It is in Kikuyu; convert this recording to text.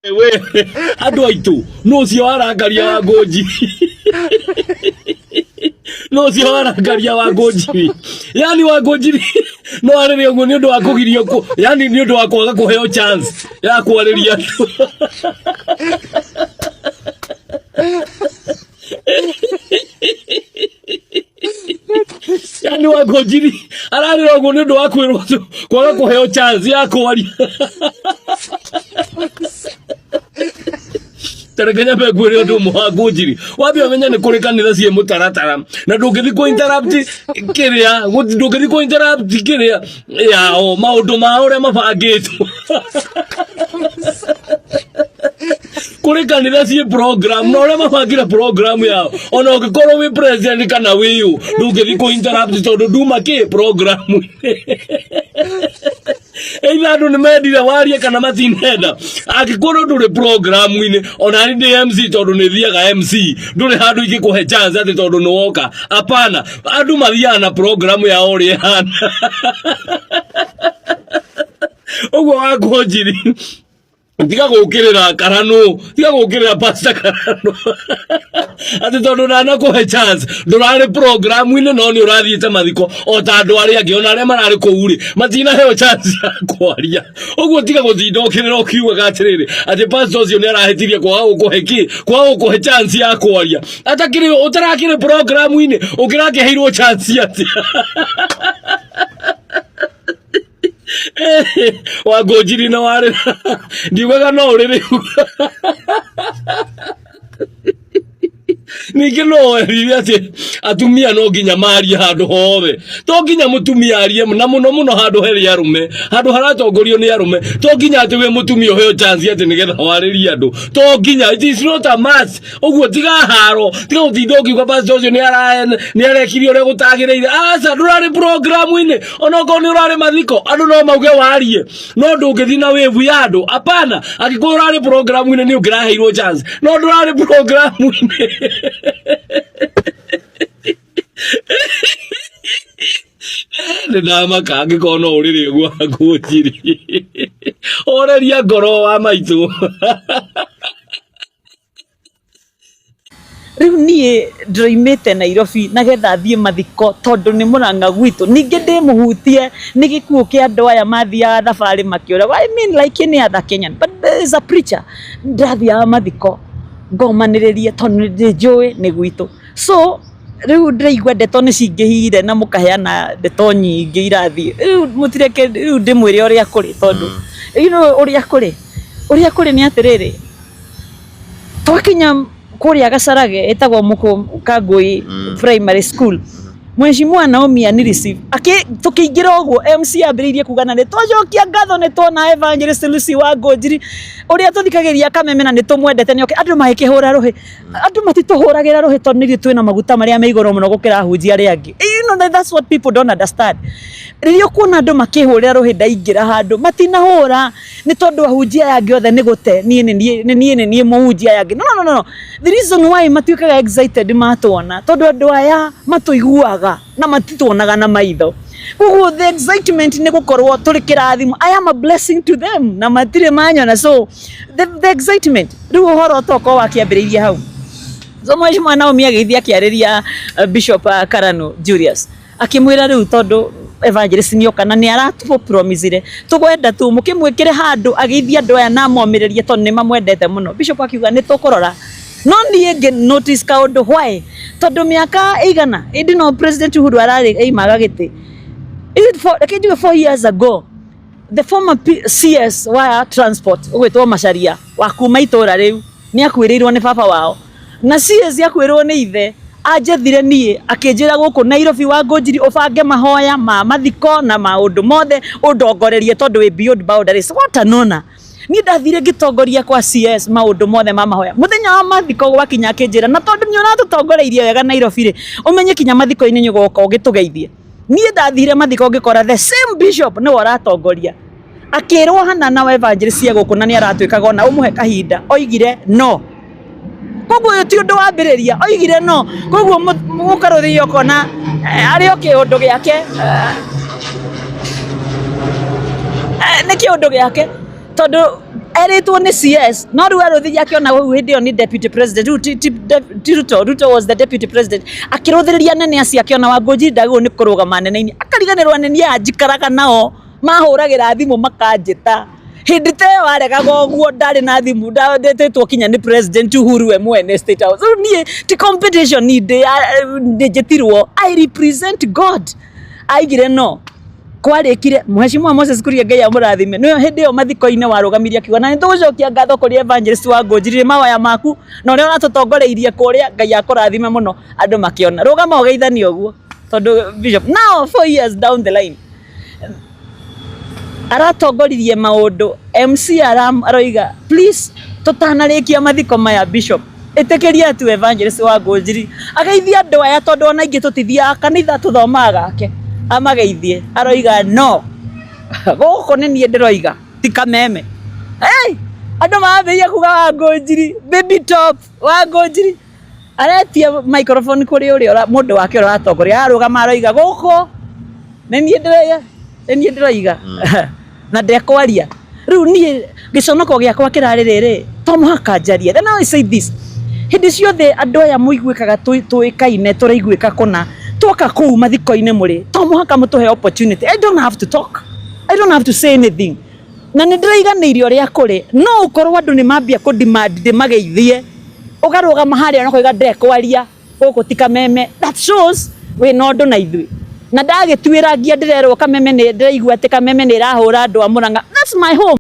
We andũ aitũ, nũ ũcio warangaria wa ngũnji? Nũ ũcio warangaria wa ngũnjiri? Yani wa ngũnjiri no arĩre ũguo nĩ ũndũ wa kũgirio kũ, yani nĩ ũndũ wa kwaga kũheo chance ya kwarĩria andũ. Yani wa ngũnjiri ararĩra ũguo nĩ ũndũ wa kwĩrwo kwaga kũheo chance ya kwaria. Tareke nyambe ngwĩre ũndũ ũmwe wa ngũnjiri, wambe ũmenye nĩ kũrĩ kanitha ciĩ mũtaratara na ndũngĩthiĩ kũ interrupt kĩrĩa, ndũngĩthiĩ kũ interrupt kĩrĩa yao, maũndũ mao ũrĩa mabangĩtwo. Kũrĩ kanitha ciĩ program na ũrĩa mabangire program yao, ona ũngĩkorwo wĩ president kana wĩ ũ, ndũngĩthiĩ kũ interrupt tondũ nduma kĩ program. Either andũ nĩ mendire warie kana matinenda, angĩkorwo ndũrĩ programu-inĩ, ona niĩ ndĩ MC, tondũ nĩ thiaga MC, ndũrĩ handũ ingĩkũhe chance atĩ tondũ nĩ woka. Hapana, andũ mathiaga na programu yao ũrĩa ĩhana. Ũguo wa Ngũnjiri, tiga gũkĩrĩra Karano, tiga gũkĩrĩra Pastor Karano atĩ tondũ ndanakũhe chance, ndũrarĩ programu-inĩ no nĩ ũrathiĩte mathiko o ta andũ arĩa angĩ, ona arĩa mararĩ kũu rĩ matinaheo chance ya kwaria. Ũguo tiga gũtinda ũkĩrĩra ũkiugaga atĩrĩrĩ atĩ pastor ũcio nĩ arahĩtirie kwaga gũkũhe kĩ, kwaga gũkũhe chance ya kwaria, atakĩrĩ ũtarakĩrĩ programu-inĩ, ũkĩrakĩheirwo chance atĩa? Wangũnjiri na warĩ ndiugaga no ũrĩ rĩu ningĩ no werire atĩ atumia no nginya marie handũ hothe? To nginya mũtumia arie, na mũno mũno handũ herĩ arũme, handũ haratongorio nĩ arũme. To nginya atĩ wĩ mũtumia ũheo chance atĩ nĩgetha warĩrie andũ, to nginya, it is not a must. Ũguo tiga haro, tiga gũtinda ũkiuga pastor ũcio nĩ arekire ũrĩa gũtagĩrĩire. Aca, ndũrarĩ programu-inĩ. Onokorwo nĩ ũrarĩ mathiko, andũ no mauge warie, no ndũngĩthiĩ na wĩvu ya andũ. Hapana, angĩkorwo ũrarĩ programu-inĩ nĩ ũngĩraheirwo chance, no ndũrarĩ programu-inĩ. Nĩ ndamaka angĩkorwo no ũrĩrĩ ũguo. Ngũnjiri, horeria ngoro wa maitũ. Rĩu niĩ ndĩroimĩte Nairobi nagetha thiĩ mathiko tondũ nĩ Mũrang'a gwitũ, ningĩ ndĩmũhutie nĩ gĩkuũ kĩa andũ aya mathiaga thabarĩ makĩũragwo. I mean, like any other Kenyan, but there is a preacher. Ndĩrathiaga mathiko ngomanĩrĩrie tondũ nĩ njũĩ nĩ gwitũ. So rĩu ndĩraigua ndeto nĩ cingĩhire na mũkaheana ndeto nyingĩ irathiĩ. Rĩu mũtireke rĩu ndĩmwĩre ũrĩa kũrĩ, tondũ you know ũrĩa kũrĩ nĩ atĩrĩrĩ, twakinya kũrĩa Gacarage ĩtagwo Mũkũ Kangũi Primary School, Mheshimiwa Naomi anireceive akĩ tũkĩingĩra ũguo, MC ambĩrĩirie kuga na nĩ twacokia ngatho nĩ tuona Evangelist Lucy wa Ngũnjiri ũrĩa tũthikagĩrĩria Kameme na nĩ tũmwendete nĩ oke. Andũ magĩkĩhũra rũhĩ. Andũ matitũhũragĩra rũhĩ tondũ nĩ ithuĩ twĩna maguta marĩa me igũrũ mũno gũkĩra ahunjia arĩa angĩ. That's what people don't understand. Rĩrĩa ũkuona andũ makĩhũrĩra rũhĩ ndaingĩra handũ, matinahũra nĩ tondũ ahunjia aya angĩ othe nĩ gũte, niĩ nĩ niĩ nĩ niĩ nĩ niĩ mũhunjia aya angĩ. No, no, no, no. The reason why matuĩkaga excited matuona, tondũ andũ aya matũiguaga na matituonaga na maitho. Koguo the excitement nĩ gũkorwo tũrĩ kĩrathimo. I am a blessing to them na matirĩ manyona, so the excitement. Rĩu ũhoro tokorwo wakĩambĩrĩirie hau. So Mheshimiwa Naomi agĩthiĩ akĩarĩria Bishop Karanu Julius, akĩmwĩra rĩu tondũ evangelist nĩoka na nĩ aratũpromisire, tũgwenda tu mũkĩmwĩkĩre handũ agĩithie andũ aya na amomĩrĩrie tondũ nĩ mamwendete mũno. Bishop akiuga nĩ tũkũrora, no niĩ ngĩ notice kaũndũ. Why? Tondũ mĩaka ĩigana ĩndĩ no President Uhuru ararĩ eimaga gĩtĩ, is it four, reke njuge 4 years ago, the former CS wa transport ũgwĩtwo Macharia wa kuma itũra rĩu nĩ akuĩrĩirwo nĩ baba wao, na CS akuĩrĩrwo nĩ ithe, anjethire niĩ akĩnjĩra gũkũ Nairobi, wa Ngũnjiri, ũbange mahoya ma mathiko na maũndũ mothe, ũndongorerie tondũ wĩ beyond boundaries. What an honor! Niĩ ndathire ngĩtongoria kwa CS maũndũ mothe ma mahoya. Mũthenya wa mathiko gwakinya, akĩnjĩra na tondũ nĩ ũratũtongoreirie wega Nairobi rĩ, ũmenye kinya mathiko-inĩ nĩ ũgoka ũgĩtũgeithie. Niĩ ndathire mathiko ngĩkora the same bishop nĩwe ũratongoria. Akĩrwo hana na evangelist cia gũkũ na nĩ aratwĩkaga ona ũmũhe kahinda, oigire no. Koguo ũyũ ti ũndũ wambĩrĩria, oigire no. Koguo mũkarũthia ũkona arĩ o kĩũndũ gĩake, nĩ kĩũndũ gĩake, tondũ Erĩtwo nĩ CS, no rĩu arũthĩria akĩona hau hĩndĩ ĩyo nĩ deputy president. Rĩu ti Ruto, Ruto was the deputy president. Akĩrũthĩrĩria anene acio, akĩona Wangũnjiri ndagĩrĩirwo nĩ kũrũgama anene-inĩ, akariganĩrwo anene aya njikaraga nao mahũragĩra thimũ makanjĩta. Hĩndĩ ta ĩyo aregaga ũguo, ndarĩ na thimũ, ndetĩtwo kinya nĩ President Uhuru we mwene State House. Rĩu niĩ ti competition ndĩ njĩtirwo, I represent God. Aigire no kwarĩkire Mheshimiwa Moses Kuria, Ngai amũrathime, nĩwe hĩndĩ ĩyo mathiko-inĩ warũgamirie akiuga, "Na nĩtũgũcokia ngatho kũrĩ evangelist wa Ngũnjiri mawaya maku na ũrĩa ũratũtongoreirie kũrĩa, Ngai akũrathime mũno." Andũ makĩona rũgama ũgeithanie ũguo tondũ bishop now 4 years down the line aratongoririe maũndũ. MC aroiga, "Please, tũtanarĩkia mathiko maya, bishop, ĩtĩkĩria tu evangelist wa Ngũnjiri ageithie andũ aya, tondũ ona ingĩ tũtithiaga kanitha, tũthomaga gake, amageithie." Aroiga, "No, gũkũ nĩ niĩ ndĩroiga, ti Kameme." Hey! Andũ mambĩrĩria kuga Wangũnjiri baby top. Wangũnjiri aretia microphone kũrĩ ũrĩa mũndũ wake ũrĩa ũratongoria, ararũgama aroiga, "Gũkũ nĩ niĩ ndĩroiga, nĩ niĩ ndĩroiga na ndekwaria." Rĩu niĩ gĩconoko gĩakwa kĩrarĩ rĩrĩ, to mũhaka njarie. Then I say this, hĩndĩ ciothe andũ aya mũiguĩkaga tũĩkaine, tũraiguĩka kũna, twoka kũu mathiko-inĩ mũrĩ, to mũhaka mũtũhe opportunity. I don't have to talk, I don't have to say anything, na nĩ ndĩraiganĩire ũrĩa kũrĩ. No ũkorwo andũ nĩ mambia kũ demand ndĩmageithie, ũkarũgama harĩa na koiga, "Ndekwaria, gũkũ ti Kameme." That shows wĩna ũndũ na ithuĩ. Na ndagĩtuĩra ngia ndĩrerwo Kameme nĩ ndĩraigua atĩ Kameme nĩ ĩrahũra andũ a Mũrang'a. That's my home.